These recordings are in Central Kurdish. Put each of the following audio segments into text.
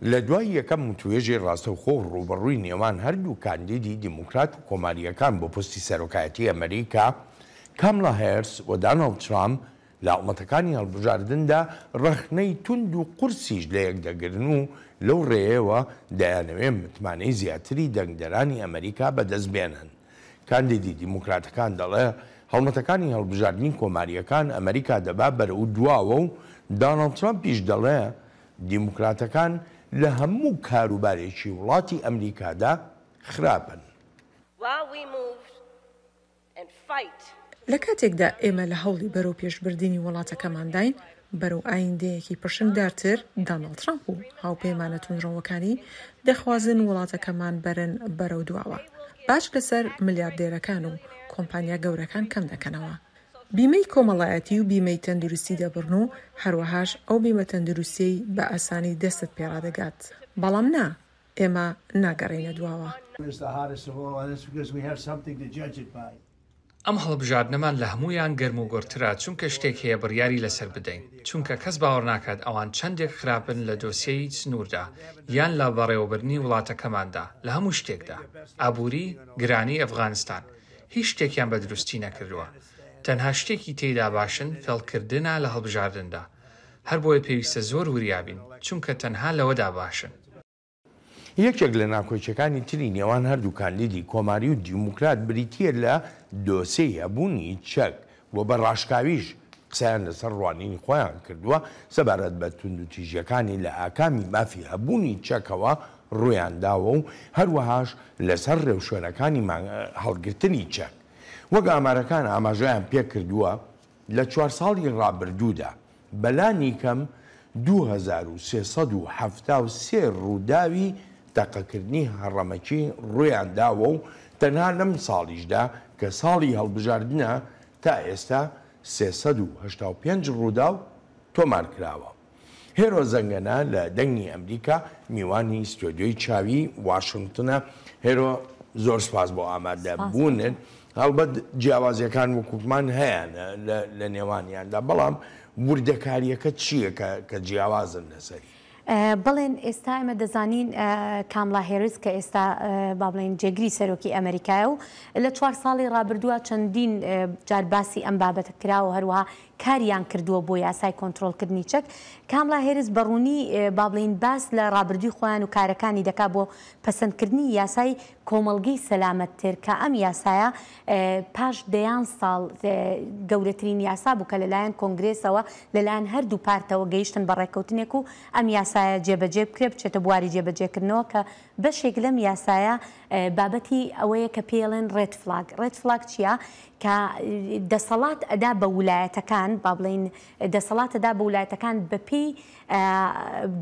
لە دوای یەکەم وتوێژی ڕاستەوخۆ و ڕووبەڕووی نێوان هەردوو کاندیدی دیموکرات و کۆمارییەکان بۆ پۆستی سەرۆکایەتی ئەمریکا، کامڵا هێرس و دانۆڵد ترامپ لە هەڵمەتەکانی هەڵبژاردندا ڕەخنەی توند و قورسیش لەیەک دەگرن و لەو ڕێیەوە دەیانەوێت متمانەی زیاتری دەنگدەرانی ئەمریکا بەدەست بێنن. کاندیدی دیموکراتەکان دەڵێ، هەڵمەتەکانی هەڵبژاردنی کۆمارییەکان ئەمریکا دەبا بەرەو دواوە و دانۆڵد ترامپیش دەڵێ، دیموکراتەکان لە هەموو کاروبارێکی وڵاتی ئەمریکادا خراپن. لە کاتێکدا ئێمە لە هەوڵی بەرەوپێشبردنی وڵاتەکەمانداین بەرەو ئایندەیەکی پرشنگدارتر، داناڵد ترامپ و هاوپەیمانە توندڕەوەکانی دەخوازن وڵاتەکەمان بەرن بەرەو دواوە، باج لەسەر ملیاردێرەکان و کۆمپانیا گەورەکان کەمدەکەنەوە، بیمەی کۆمەڵایەتی و بیمەی تەندروستی دەبڕن و هەروەهاش ئەو بیمە تەندروستیەی بە ئاسانی دەستت پێڕادەگات. بەڵام نا، ئێمە ناگەڕێینە دواوە. ئەم هەڵبژاردنەمان لە هەموویان گەرم و گوڕترە چونکە شتێک هەیە بڕیاری لەسەر بدەین، چونکە کەس باوەڕ ناکات ئەوان چەندێک خراپن لە دۆسیەی سنووردا یان لە بەڕێوەبردنی وڵاتەکەماندا لە هەموو شتێکدا، ئابووری، گرانی، ئەفغانستان. هیچ شتێکیان بە دروستی نەکردووە. تەنها شتێکی تێیدا باشن فێڵکردنە لە هەڵبژاردندا. هەربۆیە پێویستە زۆر وریا بین، چونکە تەنها لەوەدا باشن. یەکێک لە ناکۆکیەکانی تری نێوان هەردوو کاندیدی کۆماری و دیموکرات بریتییە لە دۆسێی هەبوونی چەک و بە ڕاشکاویش قسەیان لەسەر ڕوانینی خۆیان کردووە سەبارەت بە توندوتیژیەکانی لە ئاکامی مافی هەبوونی چەکەوە ڕوویان داوە و هەروەهاش لەسەر ڕێوشوێنەکانی هەڵگرتنی چەک وەک ئامارەکان ئاماژەیان پێکردووە لە چوار ساڵی ڕابردوودا بەلانیکەم 2373 ڕووداوی تەقەکردنی هەڕەمەکی ڕوویان داوە و تەنها لەم ساڵیشدا کە ساڵی هەڵبژاردنە تا ئێستا 385 ڕووداو تۆمارکراوە. هێرۆ زەنگەنە لە دەنگی ئەمریکا میوانی ستۆدیۆی چاوی واشنتنە. هێرۆ زۆر سپاس بۆ ئامادە بوونت. هەڵبەت جیاوازیەکان وەکووتمان هەیە لە نێوانیاندا، بەڵام وردەکاریەکە چییە کە جیاوازن لەسەری؟ بەڵێن ئێستا ئێمە دەزانین کامڵا هێرس کە ئێستا با بڵێین جێگری سەرۆکی ئەمریکایە و لە چوار ساڵی ڕابردووە چەندین جار باسی ئەم بابەتە کراوە هەروەها کاریان کردووە بۆ یاسای کۆنترۆڵکردنی چەک، کامڵا هێرس بە ڕوونی با بڵێین باس لە ڕابردووی خۆیان و کارەکانی دەکات بۆ پەسەندکردنی یاسای کۆمەڵگەی سەلامەتتر کە ئەم یاسایە پاش دەیان ساڵ گەورەترین یاسا بوو کە لەلایەن کۆنگرێسەوە لەلایەن هەردوو پارتەوە گەیشتن بە ڕێککەوتنێک و ئەم یاسایە جێبەجێ بکرێت بچێتە بواری جێبەجێکردنەوە کە بەشێک لەم یاسایە بابەتی ئەوەیە کە پێی ئەڵێن red flag. Red flag چییە؟ کە دەسەڵات ئەدا بە ولایەتەکان، با بڵێین دەسەڵات ئەدا بە ولایەتەکان بەپێی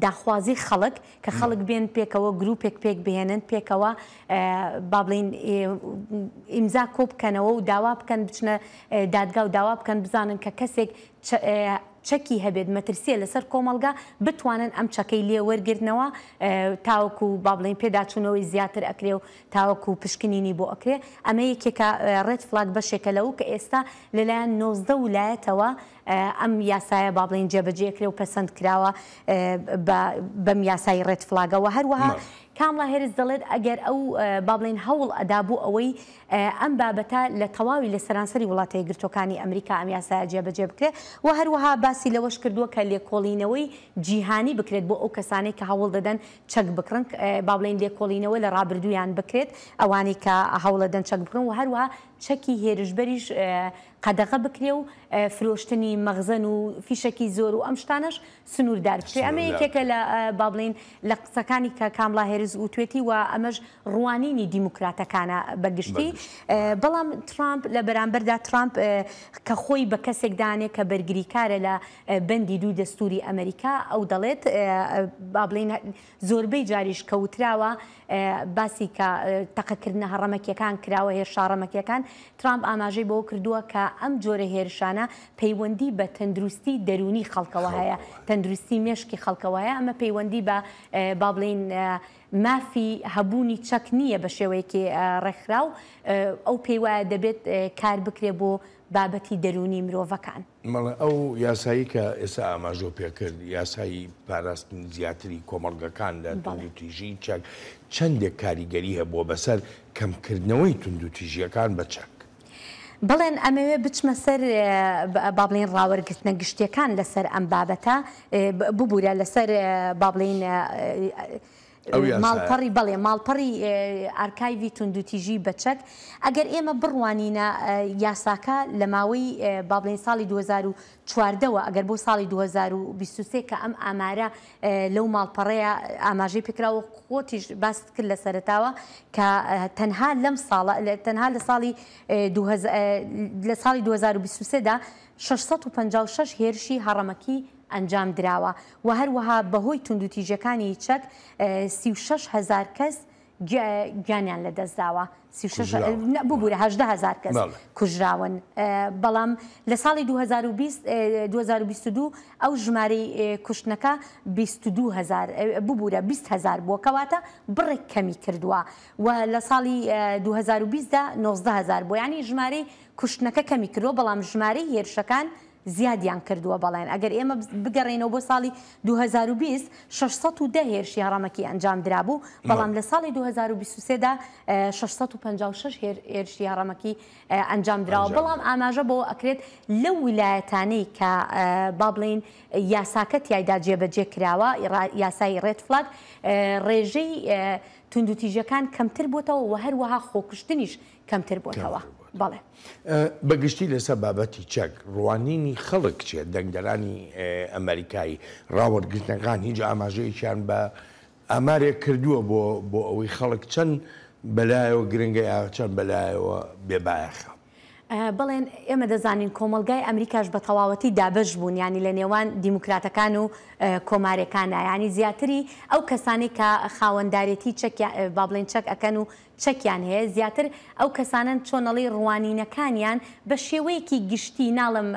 داخوازی خەڵک، کە خەڵک بێن پێکەوە گروپێک پێک بهێنن، پێکەوە با بڵێین ئیمزا کۆ بکەنەوە و داوا بکەن بچنە دادگا و داوا بکەن بزانن کە کەسێک چەکی هەبێت مەترسیە لەسەر کۆمەڵگا بتوانن ئەم چەکەی لێ وەرگرنەوە تاوەکو با بڵێین پێداچوونەوەی زیاتر ئەکرێ و تاوەکو پشکنینی بۆ ئەکرێ ئەمە یەکێکە red flag بەشێکە لەو کە ئێستا لەلایەن 19 ولایەتەوە ئەم یاسایە با بڵێین جێبەجێ ئەکرێ و پەسەند کراوە بەم یاسای red flag ەوە هەروەها کامڵا هێرس دەڵێت ئەگەر ئەو با بڵێین هەوڵ ئەدا بۆ ئەوەی ئەم بابەتە لە تەواوی لە سەرانسەری وڵاتە یەکگرتووەکانی ئەمریکا ئەم یاسایە جێبەجێ بکرێت و هەروەها باسی لەوەش کردووە کە لێکۆڵینەوەی جیهانی بکرێت بۆ ئەو کەسانەی کە هەوڵ دەدەن چەک بکڕن با بڵێین لێکۆڵینەوە لە ڕابردوویان بکرێت ئەوانەی کە هەوڵەدەن چەک بکڕن و هەروەها چەکی هێرشبەریش قەدەغە بکرێ و فرۆشتنی مەخزەن و فیشەکی زۆر و ئەم شتانەش سنووردار بکرێ. ئەمە یەکێکە لە با بڵێین لە قسەکانی کە کامڵا هێرس وتوێتی و ئەمەش ڕوانینی دیموکراتەکانە بە گشتی. بەڵام ترامپ لە بەرامبەردا ترامپ کە خۆی بە کەسێک دانێ کە بەرگریکارە لە بەندی دووی دەستووری ئەمریکا ئەو دەڵێت با بڵێین زۆربەی جاریش کە وتراوە باسی کە تەقەکردنە هەڕەمەکیەکان کراوە هێرشە هەڕەمەکیەکان ترامپ ئاماژەی بەوە کردووە کە ئەم جۆرە هێرشانە پەیوەندی. پەیوەندی بە تەندروستی دەروونی خەڵکەوە هەیە، تەندروستی مێشکی خەڵکەوە هەیە، ئەمە پەیوەندی بە با بڵێین مافی هەبوونی چەک نییە بە شێوەیەکی ڕێکخراو، ئەو پێی وایە دەبێت کار بکرێت بۆ بابەتی دەروونی مرۆڤەکان. بەڵێ ئەو یاسایی کە ئێستا ئاماژەو پێکرد، یاسایی پاراستنی زیاتری کۆمەڵگەکان لە توندوتیژی چەک، چەندێک کاریگەری هەبووە بەسەر کەمکردنەوەی توندوتیژییەکان بە چەک؟ بەڵێن ئەمەوێ بچمە سەر با بڵێین ڕاوەرگرتنە گشتیەکان لەسەر ئەم بابەتە ببورە لەسەر با بڵێین ماڵپەڕی بەڵێ ماڵپەڕی ئارکایڤی توندوتیژی بە چەک ئەگەر ئێمە بڕوانینە یاساکە لە ماوەی با بڵێین ساڵی 2014 وە ئەگەر بۆ ساڵی 2023 کە ئەم ئامارە لەو ماڵپەڕەیە ئاماژەی پێکراوە خۆتیش باست کرد لە سەرەتاوە کە تەنها لەم ساڵە تەنها لە ساڵی لە ساڵی 2023 دا 656 هێرشی هەڕەمەکی ئەنجام دراوە و هەروەها بەهۆی توندوتیژیەکانی چەک 36 هەزار کەس گیانیان لەدەستداوە، 36 ببورە 18 هەزار کەس کوژراون، بەڵام لە ساڵی 2020 2022 ئەو ژمارەی کوشتنەکە 22 هەزار ببورە 20 هەزار بووە، کەواتە بڕێک کەمی کردووە و لە ساڵی 2020 دا 19 هەزار بووە، یانی ژمارەی کوشتنەکە کەمی کردووە، بەڵام ژمارەی هێرشەکان زیادیان کردووە، بەڵێن ئەگەر ئێمە بگەڕێینەوە بۆ ساڵی 2020 610 هێرشی هەڕەمەکی ئەنجام درابوو، بەڵام لە ساڵی 2023 دا 656 هێرشی هەڕەمەکی ئەنجام دراوە، بەڵام ئاماژە بەوە ئەکرێت لەو ویلایەتانەی کە با بڵێین یاساکە تیایدا جێبەجێ کراوە، یاسای Red Flag، ڕێژەی توندوتیژیەکان کەمتر بۆتەوە و هەروەها خۆکوشتنیش کەمتر بۆتەوە. بەڵێ. بە گشتی لەسەر بابەتی چەک ڕوانینی خەڵک چیە؟ دەنگدەرانی ئەمەریکایی ڕاوەرگرتنەکان هیچ ئاماژەیەکیان بە ئامارێک کردووە بۆ بۆ ئەوەی خەڵک چەند بەلایەوە گرنگە یا چەند بەلایەوە بێ بایەخە؟ بەڵێن ئێمە دەزانین کۆمەڵگای ئەمریکاش بە تەواوەتی دابەش بوون یانی لە نێوان دیموکراتەکان و کۆمارەکانا یانی زیاتری ئەو کەسانەی کە خاوەندارێتی چەک با بڵێین چەک ئەکەن و چەکیان هەیە زیاتر ئەو کەسانەن چۆن ئەڵێی ڕوانینەکانیان بە شێوەیەکی گشتی ناڵێم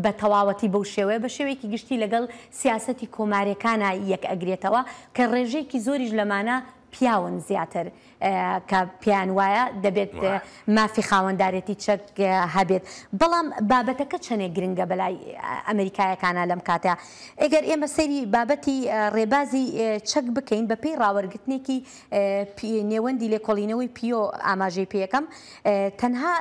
بە تەواوەتی بەو شێوەیە بە شێوەیەکی گشتی لەگەڵ سیاسەتی کۆماریەکانا یەک ئەگرێتەوە کە ڕێژەیەکی زۆریش لەمانە پیاون زیاتر کە پێیان وایە دەبێت مافی خاوەندارێتی چەک هەبێت بەڵام بابەتەکە چەنێک گرنگە بەلای ئەمریکایەکانە لەم کاتە ئەگەر ئێمە سەیری بابەتی ڕێبازی چەک بکەین بە پێی ڕاوەرگرتنێکی نێوەندی لێکۆڵینەوەی پیۆ ئاماژەی پێیەکەم، تەنها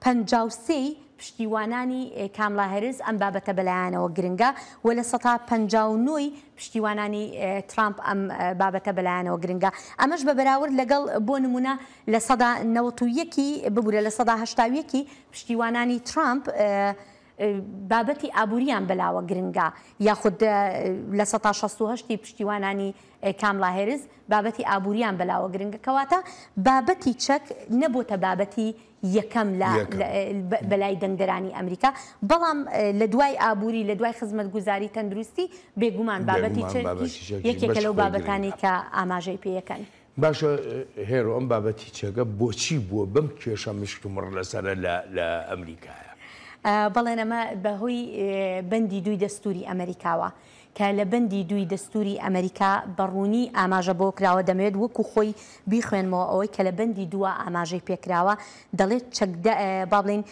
53% ی پشتیوانانی کامڵا هەریس ئەم بابەتە بەلایانەوە گرنگە و 59% ی پشتیوانانی ترامپ ئەم بابەتە بەلایانەوە گرنگە. ئەمەش بە بەراورد لەگەڵ بۆ نموونە 91% ی ببورە 81% ی پشتیوانانی ترامپ بابەتی ئابووریان بەلاوە گرنگە یاخود 68% ی پشتیوانانی کامڵا هێرس بابەتی ئابووریان بەلاوە گرنگە کەواتە بابەتی چەک نەبۆتە بابەتی یەکەم لە بەلای دەنگدەرانی ئەمریکا بەڵام لە دوای ئابووری لە دوای خزمەتگوزاری تەندروستی بێگومان بابەتی چەکیش یەکێکە لەو بابەتانەی کە ئاماژەی پێیەکەن. باشە هێرۆ ئەم بابەتی چەکە بۆچی بووە بەم کێشە مشتومڕ لەسەرە لە ئەمریکایە؟ بەڵێن ئەمە بەهۆی بەندی دووی دەستوری ئەمریکاوە کە لە بەندی دووی دەستوری ئەمریکا بە ڕوونی ئاماژە بۆ کراوە دەمەوێت وەکو خۆی بیخوێنمەوە ئەوەی کە لە بەندی دووە ئاماژەی پێکراوە دەڵێت چەکدا با بڵێین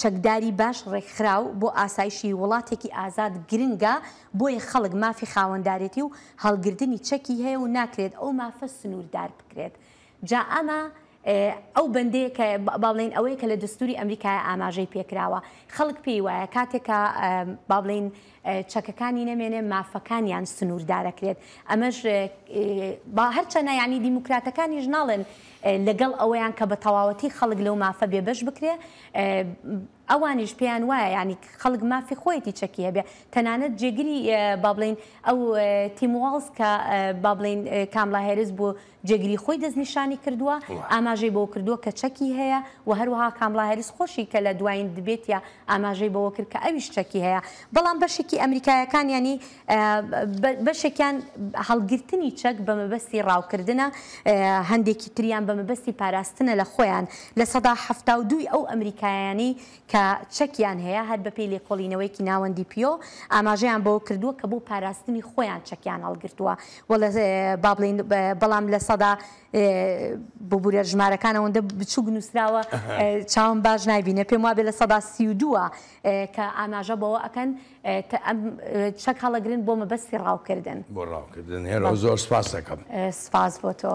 چەکداری باش ڕێکخراو بۆ ئاسایشی وڵاتێکی ئازاد گرنگە، بۆیە خەڵک مافی خاوەندارێتی و هەڵگرتنی چەکی هەیە و ناکرێت ئەو مافە سنووردار بکرێت. جا ئەمە ئەو بەندەیە کە با بڵێین ئەوەیە کە لە دەستووری ئەمریکایە ئاماژەی پێکراوە. خەڵک پێی وایە کاتێک کە با بڵێین چەکەکانی نەمێنێ مافەکانیان سنووردارەکرێت. ئەمەش هەرچەنە یانی دیموکراتەکانیش ناڵێن لەگەڵ ئەوەیان کە بە تەواوەتی خەڵک لەو مافە بێبەش بکرێ، ئەوانیش پێیان وایە یانی خەڵک مافی خۆیەتی چەکی هەبێ. تەنانەت جێگری با بڵێین ئەو تیم واڵز کە با بڵێین کامڵا هێرس بۆ جێگری خۆی دەستنیشانی کردووە، ئاماژەی بەوە کردووە کە چەکی هەیە و هەروەها کامڵا هێرس خۆشی کە لە دوایین debate یا ئاماژەی بەوە کرد کە ئەویش چەکی هەیە. بەڵام بەشێکی. چەکی ئەمریکایەکان یانی بەشێکیان هەڵگرتنی چەک بە مەبەستی ڕاوکردنە، هەندێکی تریان بە مەبەستی پاراستنە لە خۆیان. 72%ی ئەو ئەمریکایانەی کە چەکیان هەیە، هەر بەپێی لێکۆڵینەوەیەکی ناوەندی پیۆ، ئاماژەیان بەوە کردووە کە بۆ پاراستنی خۆیان چەکیان هەڵگرتووە و با بڵێین بەڵام لە سەدا ببورە ژمارەکان ئەوەندە بچووک نووسراوە چاوم باش نایبینێ پێم وابێ 32%ە کە ئاماژە بەوە ئەکەن ئەم چەک هەڵەگرن بۆ مەبەستی ڕاوکردن. بۆ ڕاوکردن هێرۆ زۆر سپاست دەکەم. سپاس بۆ تۆ.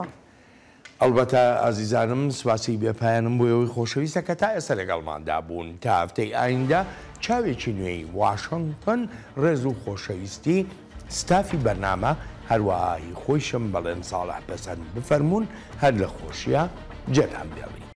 ئەڵبەتە ئازیزانم سپاسی بێ پایانم بۆ ئێوەی خۆشەویستە کە تا ئێستا لەگەڵماندا بوون. تا هەفتەی ئایندە چاوێکی نوێی واشنتن ڕێز و خۆشەویستی ستافی بەرنامە هەروەها هی خۆیشم بەڵێن ساڵح پەسەند بفەرموون هەر لە خۆشیا جێتان بێڵین.